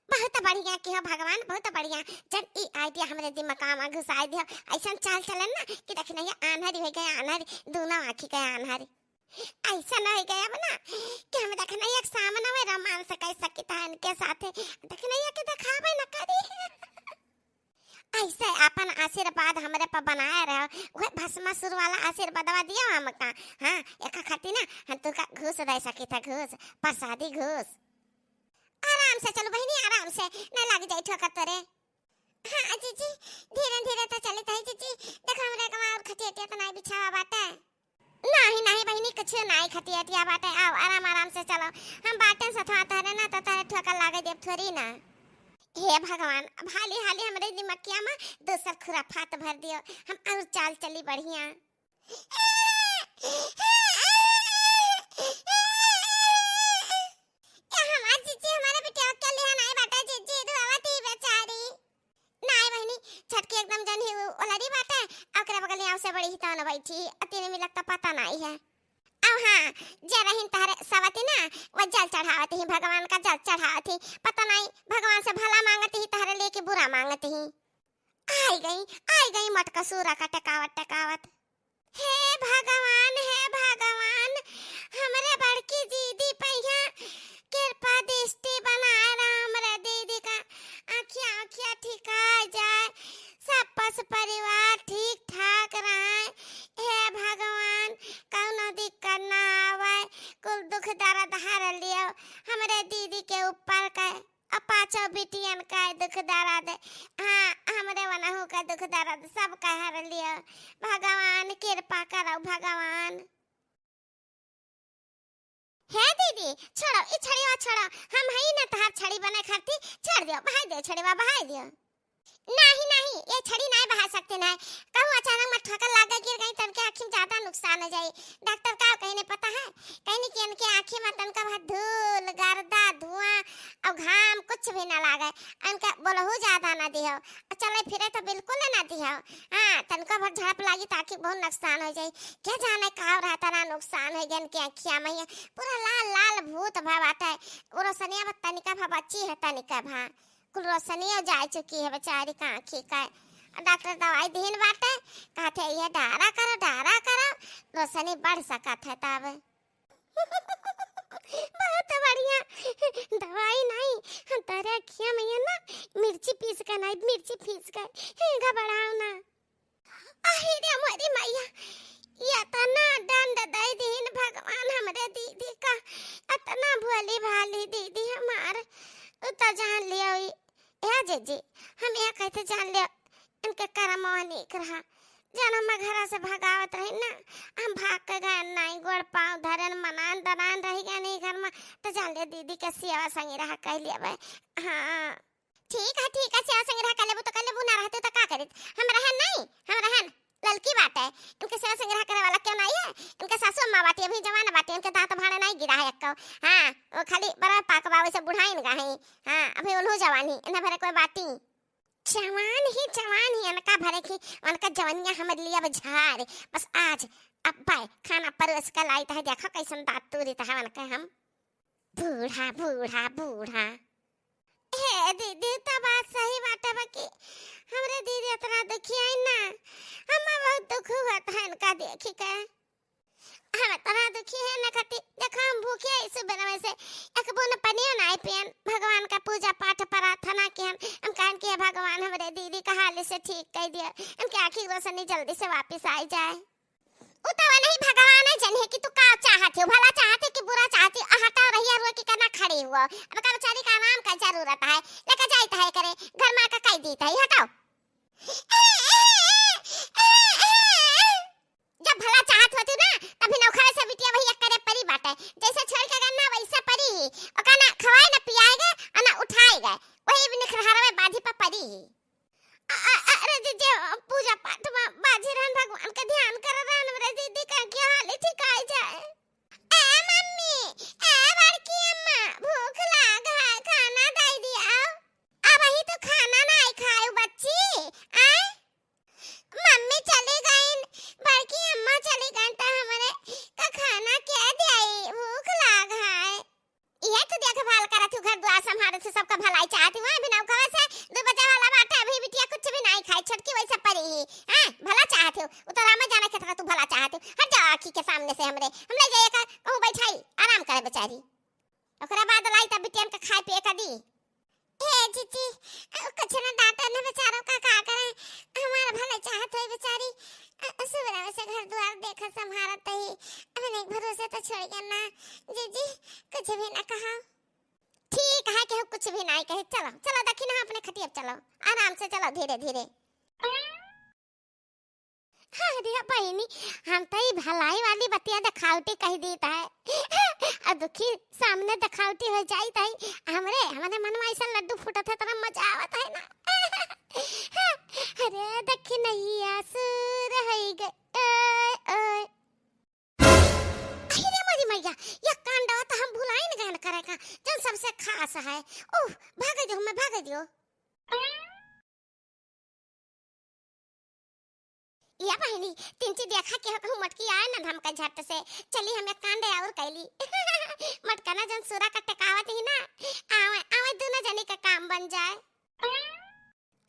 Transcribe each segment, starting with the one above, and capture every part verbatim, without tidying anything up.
बहुत बढ़िया किहो भगवान, बहुत बढ़िया। जन ई idea हमरे दिमाग मा घुसाइ दिहो। अइसन चाल चलन ना कि दखिनैया आन्हरी होइ गए, आन्हरी, दूनो आँखी के आन्हरी। अइसन होइ गए अब ना कि हम दखिनैया के सामने में romance कइ सकित है इनके साथे। दखिनैया के देखावे न करी। अइसे आपन आशीर्वाद हमरे पर बनाए रहो, उहे भस्मासुर वाला आशीर्वादवा दियो हमका। हाँ, एका खातिर ना हम तुका घूस दइ सकित है, घूस, प्रसादी घूस। आराम से चलो बहिनी, आराम से, न लाग जाई ठोकर तोरे। हाँ जीजी, धीरे धीरे तो चलित है जीजी। देखो हमरे गवा और खटिया उटिया तो नाई बिछावा बाटे। नाही नाही बहिनी, कुछ नाई खटिया उटिया बाटे, आओ आराम आराम से चलो। हम बाटे सथवा तोहरे ना, तो तोहरे ठोकर लागे देब थोड़ी ना। हे भगवान, अब हाली हाली हमरे दिमकिया मा दूसर खुराफात भर दियो, हम और चाल चली बढ़िया। ए हमार जीजी, हमारे बिटिया के लिहा नाई बाटे जीजी, धोवत ही बेचारी। नाई बहिनी, छटकी एकदम जन ही उ-, ओलरी बाटे, ओकरे बगलिया से बड़ी ही तवन बैठी, अ तीन मिलक त पता नाई है। अब हाँ, जे रहिन तहरे सवती ना, वो जल चढ़ावत ही, भगवान का जल चढ़ावत ही, पता नाई भगवान से भला मांगत ही, तहरे लेके बुरा मांगत ही। आई गई, आई गई मटकसूरा का टेकावत टेकावत। हे भगवान, हे भगवान, हमरे बड़की दीदी पइहा कृपा दृष्टि बनाए रहा, हमरे दीदी का आँखिया, आँखिया ठिका जाए, सब पस परिवार ठीक ठाक रहे। हे भगवान, कउनो दिक्कत ना आवे, कुल दुख दर्द हर लियो हमरे दीदी के ऊपर का। अब पाँचों बिटियन का दुख दर्द, हाँ, हमरे वनहु का दुख दर्द, सब का हर लियो। भगवान कृपा करो भगवान। हे दीदी, छोड़ो, ई छड़िया छोड़ो, हम हई न तहार छड़ी बने खातिर, छोड़ दियो, बहाई दियो, छड़िया बहाई दियो। नाही, नाही, ये छड़ी नाही बहा सकते ना। कहूँ अचानक में ठोकर लागे गिर गई, तनके आँखी में ज्यादा नुकसान हो जाई। डॉक्टर का कहने पता है? कहने कि इनके आँखी में तनका भर धूल, गर्दा, धुआं और घाम कुछ भी ना लागे। इनका बोलहु ज्यादा ना दिहो। और चले फिरे तो बिल्कुल ना दिहो। हाँ, तनका भर झड़प लागी तो आँखी बहुत नुकसान हो जाई। क्या जाने का रहता ना नुकसान हो गया इनके आँखिया में। ये पूरा लाल लाल भूत भा बाटे। वो रोशनिया बा तनिका भा बची है, तनिका भा। कुल रोशनियो जाए चुकी है बेचारी का आँखी का। डॉक्टर दवाई दीन बाटे, कहते ये डारा करो, डारा करो, रोशनी बढ़ सकत है तब। बहुत बढ़िया दवाई नहीं, हम तोरे अखिया में ये ना मिर्ची पीस के नहीं, मिर्ची पीस के, हे घबराओ ना। अहि रे मोरी मैया, ये अतना दंड दइ दीन भगवान हमरे दीदी का, अतना भोली भाली दीदी हमार, उ तो जान लियो ई। ए जीजी, हम ये कहते जान लियो, इनके करमवा नीक रहा, जन हम घरा से भगावत रही ना, हम भाग के गए नाई, गोड़ पाँव धरन मनान दनान रही गए नहीं घर में, तो जान लियो दीदी के सेवा संगी रहा कह लिया भाई। हाँ। ठीक है, ठीक है, सेवा संग रहा, कर लेबू तो कर लेबू, ना रहते तो का करित? हम रहन नहीं, हम रहन, ललकी बाटे। इनके सेवा संग रहा करे वाला क्यों नहीं है? इनके सासू अम्मा बाटी, अभी जवान बाटी, इनके दांत भाड़े नहीं गिरा है एक्को। हाँ, वो खाली बड़ा पाक बा, वैसे बुढ़ाइन गा है। हाँ, अभी उन्हों जवान ही, इन्हें भरे कोई बाटी। जवान ही, जवान ही, इनका भरे की, उनका जवानिया हमर लिए अब झार। बस आज, अब भाई, खाना परोस के लाई तो है, देखो कैसन दांत तूरी तो है उनके हम। बूढ़ा, बूढ़ा, बूढ़ा। हे दीदी, त बात सही बाटे बा कि हमरे दीदी इतना दुखी है ना, हमें बहुत दुख हुआ था इनका देखी के। हम इतना दुखी है ना खाती, देखो हम भूखे हैं सुबह में से, एक बूंद पनियो नहीं पियन, भगवान का पूजा पाठ प्रार्थना कियन, हम कहन कि हे भगवान हमरे दीदी का हाल से ठीक कर दिया, इनके आँखी रोशनी जल्दी से वापस आ जाए। उ तो वही भगवान है जन है कि तू का चाहत हो, भला चाहत है कि बुरा चाहत है? हटाओ रहिया रुआ की करना खड़ी हुआ। अब का बेचारी का आराम का जरूरत है, लेकर जाइत है करे, घर में का कह दीत है, हटाओ। जब भला चाहत होती ना, तभी नौखा से बिटिया वही एक करे परी बाटे, जैसे छोड़ के गन्ना वैसे परी ही, ओका ना खवाए ना पियाएगा और ना उठाएगा, वही भी निखरहरवे बाधी पर परी ही। अ-, अ-, अरे जीजी, पूजा पाठ में बाझी रहन, भगवान के ध्यान कर रहन, हमरे दीदी का क्या हाल है, ठीक आ जाए। ए मम्मी, ए बड़की अम्मा, भूख लाग है, खाना दे दिया। अब ही तो खाना नहीं खाए बच्ची, आए? मम्मी चली गईन, बड़की अम्मा चली गईन, तो हमरे का खाना क्या दे, भूख लाग है। ये तो देखभाल करत हूँ, घर द्वार संभाल का भलाई चाहत हो, हैं? बिना उखवा से दू बजे वाला बाटे, अभी बिटिया कुछ भी नाहीं खाई, छोटकी वैसे परी ही, हैं? भला चाहत हो, उ तो रामा जाने केतना तू भला चाहत हो। हट जाओ आँखी के सामने से हमरे, हम ले जाइए का कहूँ बैठाई, आराम करे बेचारी। ओकरा बाद लाई तब बिटियन के खाए पिए का दी। ए जीजी, कुछ न डांटे न बेचारों का, का करे, हमार भले चाहत होई बेचारी, अ, सुबह से घर द्वार देखत संभारत ही, अपने भरोसे तो छोड़िए ना। जीजी, कुछ भी ना कहा। ठीक है, केहू कुछ भी नाहीं कहे। चलो, चलो दखिना अपने खटिया पे चलो, आराम से चलो, धीरे धीरे। अरे बहिनी, हम तो ई भलाई वाली बतिया देखावटी कह दीत है। अब दुखी सामने देखावटी हो जाइत है। हमरे, हमरे मन में ऐसा लड्डू फूटत है, इतना मजा आवत है ना। अरे दखिनैया सुर होइ गए, ओए, ओए। अरे मोरी मैया, यह कांडवा तो हम भुलाइन गयन करे का, जौन सबसे खास है। उफ, भाग दियो, मैं भाग दियो। या बहिनी, तिनची देखा के कहूँ मटकी आए ना धमका झट से। चली हम एक कांड और कैली। मटकना जन सूरा का टेकावत ही ना, आवे, आवे दोनों जनी का काम बन जाए।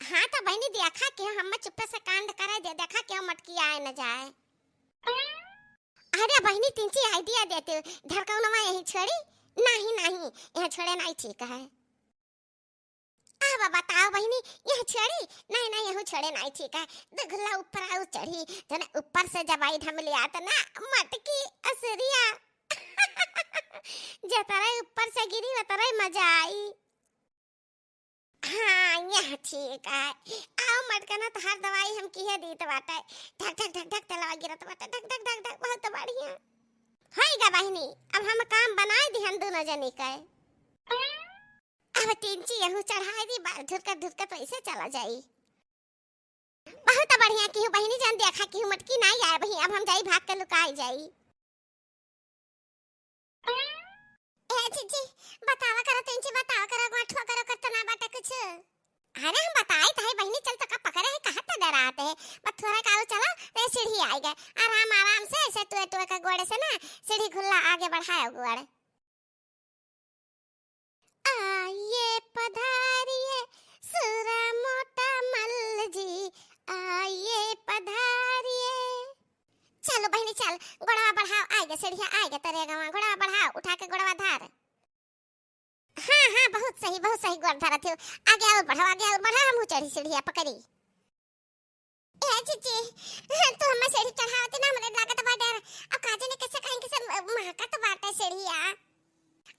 हाँ तो बहिनी देखा के हम चुप्पे से कांड करे दे, देखा के मटकी आए न जाए। अरे बहिनी तिनची idea देते, धरकौनवा यहीं छोड़ी, नहीं, नहीं, यहाँ छोड़े नहीं ठीक है। अब बताओ बहिनी, यह छोड़ी? नहीं, नहीं, यहू छोड़े नहीं ठीक है। दुगला ऊपर आऊ चढ़ी, जने ऊपर से जब आई ढमलिया त ना मटकी असुरिया। जतरे ऊपर से गिरी, उतरे मजा आई। हाँ, यह ठीक है। आओ मटकना, तोहार दवाई हम किहे दीत बाटे। ढक, ढक, ढक, ढक, तेलवा गिरत बाटे। ढक, ढक, ढक, ढक, बहुत बढ़िया। होई गा बहिनी, अब हम काम बनाए दिहन दोनों जनी के। अब तिनची यहू चढ़ाई दी, बार धुरकत धुरकत वैसे चला जाई। बहुत बढ़िया किहू बहिनी, जन देखा किहू मटकी नाई आए बही, अब हम जाई भाग के लुकाई जाई। ए जीजी, बतावा करो तिनची, बतावा करो, गोठवा करो करत ना बाटे कुछ। अरे हम बताई त है बहिनी, चल तो का पकड़े है, कहाँ तो डराते है, बस थोड़ा काऊ चलो, रे सीढ़ी आई गए, आराम आराम से ऐसे टुए टुए का गोड़े से ना सीढ़ी घुल्ला आगे बढ़ाओ गोड़। आइए पधारिए सुरा मोटा मल्ल जी, आइए पधारिए। चलो बहिनी चल, गोड़वा बढ़ाओ, आएगा सीढ़िया, आएगा तेरे गवा, गोड़वा बढ़ाओ, उठा के गोड़वा धार। हाँ, हाँ, बहुत सही, बहुत सही गोड़ धरत हो। आगे और बढ़ाओ, आगे और बढ़ाओ, हमहू चढ़ी सीढ़िया पकड़ी। ए जीजी, तू हम्मे सीढ़ी चढ़ावती ना, हमरे लागत बा डर। अब का जाने कैसे कहीं कैसे म-, महकत बाटे सीढ़िया।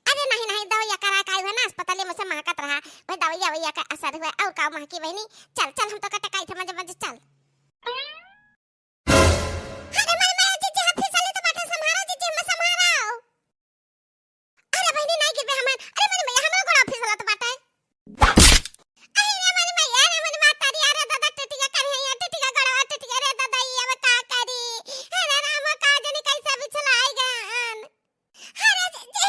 अरे नहीं, नहीं, दवाइया करा के आई है ना, अस्पताल में से महकत रहा। वही दवाइया, ववाइया का असर हुआ। और का महकी बहिनी, चल, चल, हम तो कटे काई थे, मजे, मजे, चल। अरे माई, माई, जीजी, हम फिसली तो बाटे, संभारो जीजी, हमें संभारो। अरे बहिनी, नाई गिरबे हमार। अरे मोरी मैया, हमरो गोड़वा फिसलत बाटे। अरे रे मोरी मैया, अरे मोरी माता रे, अरे दादा, टूट गया कन्हैया, टूट गया गोड़वा, टूट गया रे दादा, ई अब का करी? अरे राम, का जानी कैसे बिछलाई गन। अरे जी, जी,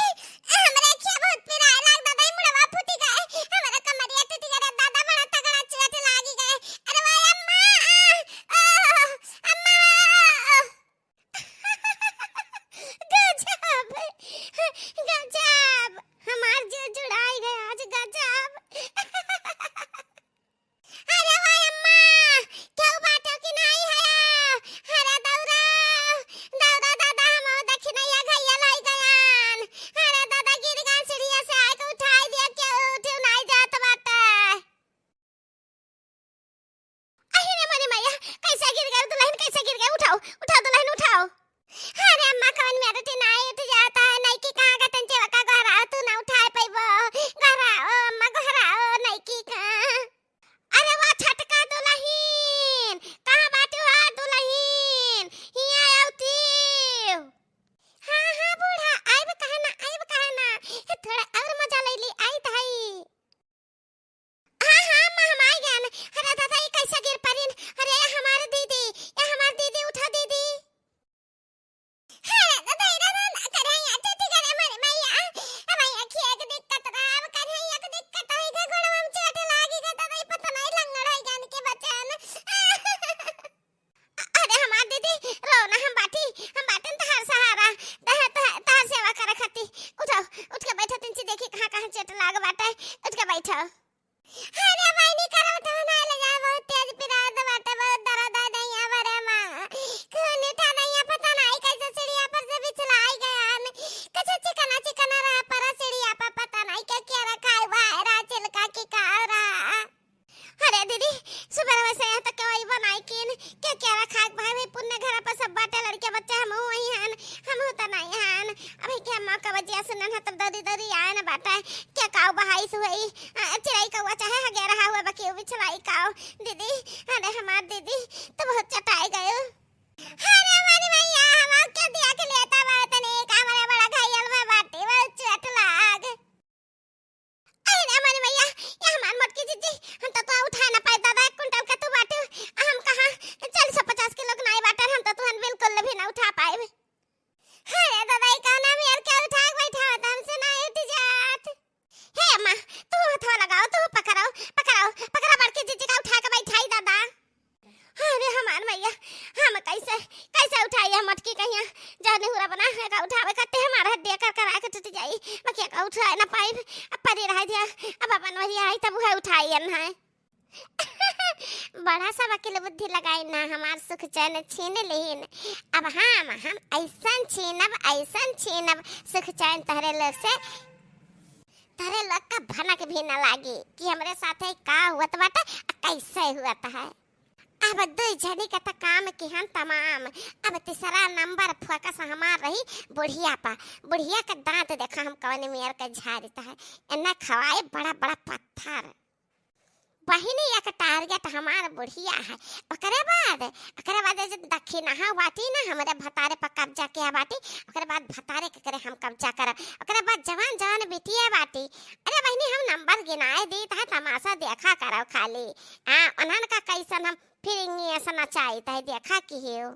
हमरे अखिया बहुत पिराए लाग दादा, ई मुड़वा फूटी गए, हमरे कमरिया टूट गया रे दादा, बड़ा तगड़ा चोट लागी गए। अरे वाह अम्मा, तो। अरे बहिनी, करौठा ना ले जाए, बहुत तेज पिरात बाटे, बहुत दर्द है दहिया बरे माँ। खून उठा दहिया, पता नाई कैसे सीढ़िया पर से बिछलाई गयान। कैसे चिकना चिकना रहा पर सीढ़िया पर, पता नाई के क्या रखा हुआ है, रहा छिलका की का रहा। अरे दीदी, सुबह वैसे यहाँ तक केवई बनाई कीन, के क्या रखा भाई, भाई पुण्य घर पर सब बाटे, लड़के बच्चे हम वही हन, हम होता नाई हन। अभी के अम्मा का वजह से नन्हा तब दौरी दौरी आए न बाटे, के काऊ बहाई से हुई, अ, चिड़ई कौआ चाहे हगे रहा हुआ, बाकी वो बिछलाई काऊ। दीदी, अरे हमार दीदी, तो बहुत चटाई गयो। अरे हमारी मैया, हम क्या दिया के लेता बात नहीं, का हमारे बड़ा घायल में बाटी, बहुत चोट लाग। अरे हमारी मैया, ये हमार मोटकी जीजी, हम तो, तो उठा ना पाए दादा, एक कुंटल का तू बाटू, हम कहाँ चालीस पचास किलो के नाई बाटे, हम तो तुहन बिल्कुल भी ना उठा पाए। अरे दादा, ई का नाम यार, क्या उठा के बैठा होता, हमसे ना उठ जात। हे अम्मा, तू हथवा लगाओ, तू पकड़ाओ, पकड़ाओ, पकड़ा बड़की जीजी का उठा के बैठाई दादा। अरे हमार मैया, हम कैसे, कैसे उठाई हम मटकी कहिया, जाने हुरा बना है का उठावे करते हमार हड्डिया कर करा के टूट जाई, बकिया का उठाए ना पाइब, अब परी रह दिया, अब अपन वही आई तब वह उठाई है। बड़ा सा वकील बुद्धि लगाई ना, हमार सुख चैन छीन लेहिन। अब हम, हम ऐसन छीनब, ऐसन छीनब सुख चैन तहरे लोग से, तहरे लोग का भनक भी न लागी कि हमरे साथे का हुअत बाटे, आ कैसे हुअत है। अब दुई जनी का त काम किहन तमाम, अब तीसरा नंबर फोकस हमार रही बुढ़िया पर। बुढ़िया के दांत देखा हम कौन मेर के झाड़त है, एन्ने खवाए बड़ा बड़ा पत्थर। बहिनी, एक टारगेट हमार बुढ़िया है। ओकरे बाद, ओकरे बाद जे दखिनहा बाटी ना, हमरे भतारे पर कब्जा किया बाटी, ओकरे बाद भतारे के करे हम कब्जा करब, ओकरे बाद जवान जवान बिटिया बाटी। अरे बहिनी, हम नंबर गिनाए दीत है, तमाशा देखा करब खाली। हाँ, उन्हन का कैसन हम फिरिंगी ऐसा नचाइत है, देखा कि हो।